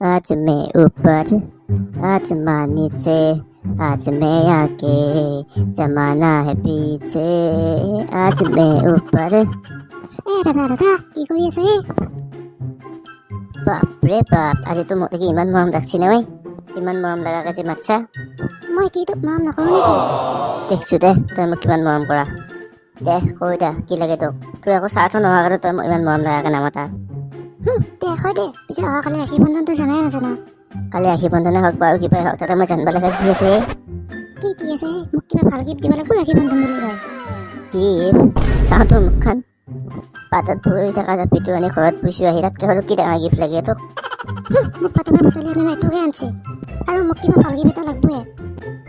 आज मैं ऊपर, आज माँ नीचे, आज मैं आगे, जमाना है पीछे, आज मैं ऊपर। এ দাদা, দাদা, কি কৰি আছে হে? বাপৰে বাপ, আজি তো মোক দেখি ইমান মৰম লাগছি নে ঐ? ইমান মৰম লগাকে যে মাতছা। মই কি তোক মৰম নকৰোঁ নেকি? দেখিছো দে, তই মোক কিমান মৰম কৰা। দে কৈ দে, কি লাগে তোক? তোৰ একো স্বাৰ্থ নোহোৱা কাৰণে তই মোক ইমান মৰম লগাকে নামাতা। দে, হয় দে। পিছে অহাকালি ৰাখী বন্ধনটো জানাই নাজানা? কালি ৰাখী বন্ধনে হওক বা আৰু কিবাই হওক, তাতে মই জানিব লগা কি আছে? কি কি আছে? মোক কিবা ভাল গিফ্ট দিব লাগিব ৰাখী বন্ধন বুলি কয়। কি চাওঁ তোৰ মুখখন, পাতত ভৰি থকা জাপিটো আনি ঘৰত পুহিছো আহি, তাতকৈ সৰু কি ডাঙৰ গিফ্ট লাগে তোক? মোক পাতৰ পৰা বুটলি আনি এইটোকে আনছে আৰু মোক কিবা ভাল গিফ্ট এটা লাগিবয়ে।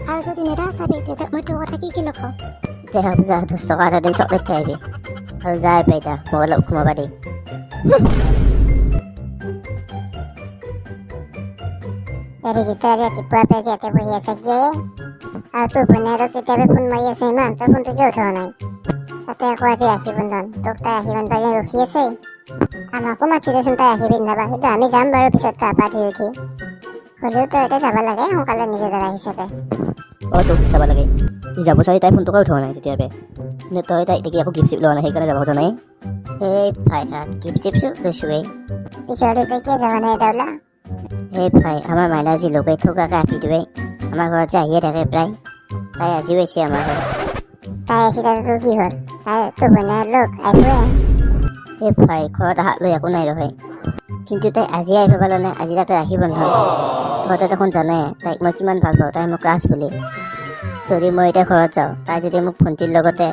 আৰু যদি নেদা, চাবি দেউতাক মই তোৰ কথা কি কি লগাওঁ। দে হ'ব যা, 10 টকা এটা দিম, চকলেট খাই আহিবি। আৰু যা এতিয়া, মোক অলপ ঘুমাবা দে। হেৰি, তই আজি ৰাতিপুৱাৰ পৰা যে ইয়াতে বহি আছে কিয়? আৰু তোৰ ভনীয়েকক তেতিয়াৰ ফোন মাৰি আছে ইমান, তই ফোনটো কিয় উঠোৱা নাই? তাতে আকৌ আজি ৰাখী বন্ধন, তোক তাই ৰাখী বান্ধিব যেন ৰখি আছে। আমাকো মাতিছে দেচোন তাই ৰাখী পিন্ধাবা, কিন্তু আমি যাম বাৰু পিছত গা পা ধুই উঠি। হ'লেও তই এতিয়া যাব লাগে সোনকালে নিজৰ দাদা হিচাপে। অঁ, তোক চাব লাগে যাব চাৰি, তাই ফোনটোকে উঠোৱা নাই তেতিয়াৰ পৰা। নে তই তাইক দেখি একো গিফ্ট চিফ্ট লোৱা নাই, সেইকাৰণে যাব খোজা নাই? এই ভাই হাত, গিফ্ট চিপছো লৈছোৱেই। পিছত এতিয়া কিয় যাব নাই দাউলা? এই ভাই, আমাৰ মাইনা যি লগাই থকাকে আপিটোৱে আমাৰ ঘৰত যে আহিয়ে থাকে প্ৰায়, তাই আজিও আহিছে আমাৰ ঘৰত। তাই আহিছে, তাতে তোৰ কি হ'ল? তাই তোৰ ভনীয়েৰ লোক, আহিবই। এই ভাই, ঘৰত অহাক লৈ একো নাই নহয়, কিন্তু তাই আজি আহিব পালে আজি তাতে ৰাখী বন্ধন। তহঁতে দেখোন জানে তাইক মই কিমান ভাল পাওঁ, তাই মোক ক্ৰাছ বুলি। যদি মই এতিয়া ঘৰত যাওঁ, তাই যদি মোক ভণ্টিৰ লগতে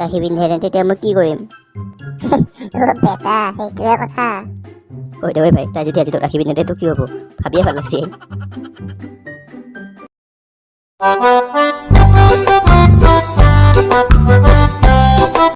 ৰাখী পিন্ধাই দিয়ে, তেতিয়া মই কি কৰিম? অ' বেটা, সেইটোৱে কথা। ঐ দে, ঐ ভাই, তাই যদি আজি তোক ৰাখী পিন্ধাই দিয়ে, তোৰ কি হ'ব? ভাবিয়ে ভাল লাগছে।